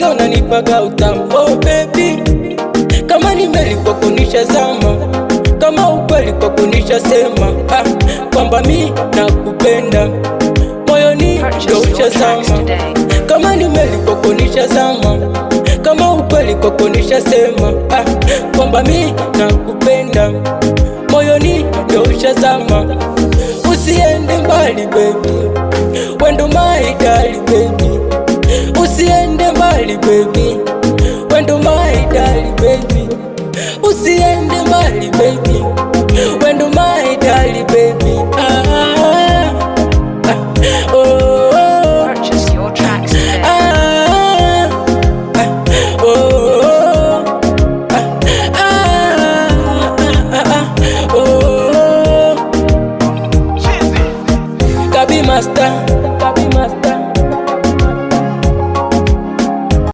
Ukiringa unanipaga utamu. Oh baby, kama ni meli kwako nishazama, kama ukweli kwako nishasema, ah, kwamba mi nakupenda moyoni Purchase ndo your tracks ushazama. today. Kama ni meli kwako nishazama, kama ukweli kwako nishasema, ah, kwamba mi nakupenda moyoni ndo ushazama. Usiende mbali baby, we ndo my darling baby. Usiende mbali baby, we ndo my darling baby. Usiende mbali baby.